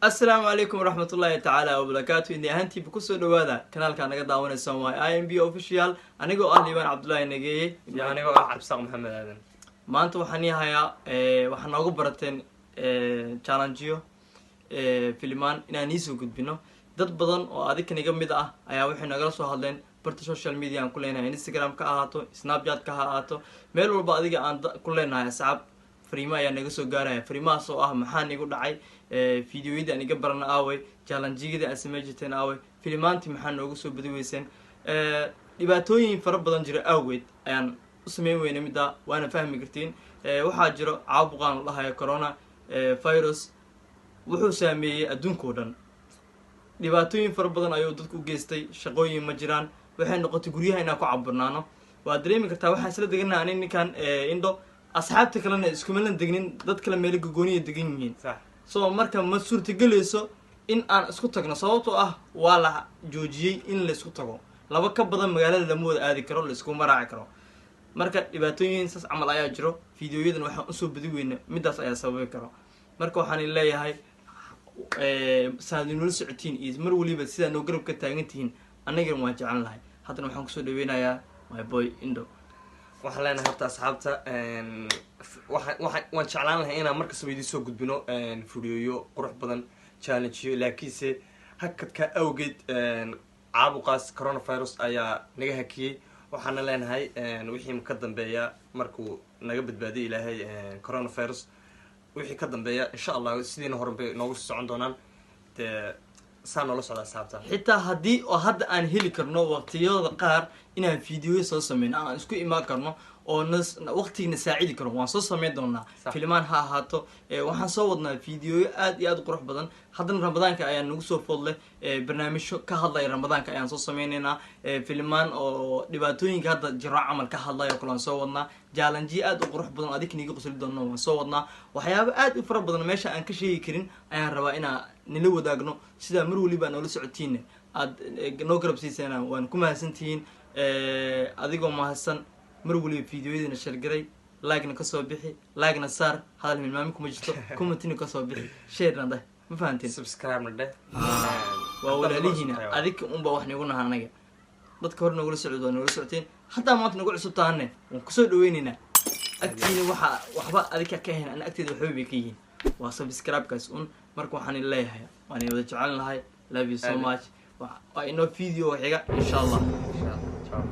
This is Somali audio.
Asalaamu calaykum waraxmatullaahi tacaala wabarakaatu. Idin ahaantiiba kusoo dhawaada kanaalkaa naga daawanaysaan, waa IMB Official. Anigoo ah Liibaan Cabdullaahi Nageeye. Iyo anigoo ah Cabdisaaq Maxamed Aadan. Maanta waxaan ii hayaa, waxaa noogu barateen challengeyo, filimaan inaan iisoo gudbino. Dad badan oo adinkan iga mid ah ayaa waxay nagala soo hadleen barta social media aan ku leenahay, Instagram ka ahaato, Snapchat ka ha ahaato, meel walba adiga aan ku leenahay asxaab. Fariimo ayaa naga soo gaaraya, fariimahaas oo ah: "Maxaa nigu dhacay? Videoyadii aan iga barana aaway? Challengeyadii aan samey jirteen aaway? Filimaantii maxaa noogu soo badi weyseen?" Dhibaatooyin fara badan jira awgeed ayaan u sameyn weynay middaa, waana fahmi kartiin. Waxaa jiro caabuqaan la dhahayo corona virus, wuxuu saameeyey adduunka oo dhan. Dhibaatooyin fara badan ayuu dadku u geystay. Shaqooyin ma jiraan, waxay noqotay guryaha inaan ku caburnaano. Waad dareemi kartaa, waxaan isla deganaha ani ninkan Indho, asxaabta kalena iskumalan degnin, dad kale meelo gogooniya degan yihiin. So marka ma suurtagelayso in aan isku tagno, sababtoo ah waa la joojiyey in laysku tago. Laba ka badan magaalada lama wada aadi karo, laiskuma raaci karo. Marka dhibaatooyin saas camal ayaa jiro. Videoyadan waxaan usoo badi weyna midaas ayaa sababi karo. Marka waxaan leeyahay, saad inoola socotiin iyo mar waliba sidaa noo garab ka taagan tihiin, annagana waan jeclan lahay. Haddana waxaan kusoo dhaweynayaa my boy Indo. Waxaan leenahay horta asxaabta, waan jeclaan lahay inaan markastaba idiin soo gudbino videoyo qurux badan, challengeyo, laakiinse hakadka awgeed caabuqaas coronavirus ayaa naga hakiyey. Waxaana leenahay, wixii ka dambeeya markuu naga badbaadiya Ilaahay coronavirus, wixii ka dambeeya insha Allah sidiina hore bay noogu sii socon doonaan. Dee saa noola socda, asxaabta. Xitaa haddii oo hadda aan heli karno waqtiyada qaar inaan videoyo soo sameyno, aan isku imaan karno oo nas waqtigina saacidi karo, waan soo sameyn doonaa. Filimaan ha ahaato, waxaan soo wadnaa videoyo aad iyo aad u qurux badan. Haddana Ramadaanka ayaa nagu soo foodleh, barnaamijyo ka hadlaya Ramadaanka ayaan soo sameyneynaa, filimaan oo dhibaatooyinka hadda jiro camal ka hadlaya oo kale waan soo wadnaa, challengeyo aad u qurux badan oo adinka niga qosli doono waan soo wadnaa. Waxyaabo aad u fara badan meesha aan ka sheegi karin ayaan rabaa inaa nila wadaagno. Sidaa mar waliba noola socotiinna aad noo garab siisana, waan ku mahadsantihiin. Adigoo mahadsan, mar waliba videoyadina share garay, like-na kasoo bixi, like-na saar, hadal milmaami kuma jirto, commentina kasoo bixi, sharena dheh. Ma fahanteen? Subscribe-na dheh. Waa walaalihiina, adika unbaa wax nagu naha. Anaga dadka hore nogula socod waa nogula socoteen, haddaa maanta nagu cusub tahane waan kusoo dhaweyneynaa. Agtiina waxa waxba adika ka ahayn, ana agteeda waxba bay ka yihiin, waa subscribe-kaas un. Marka waxaan leeyahay, waan wada jecel lahay. Love you so much. Waa inoo video xiga, insha Allah. Insha Allah. Ciao.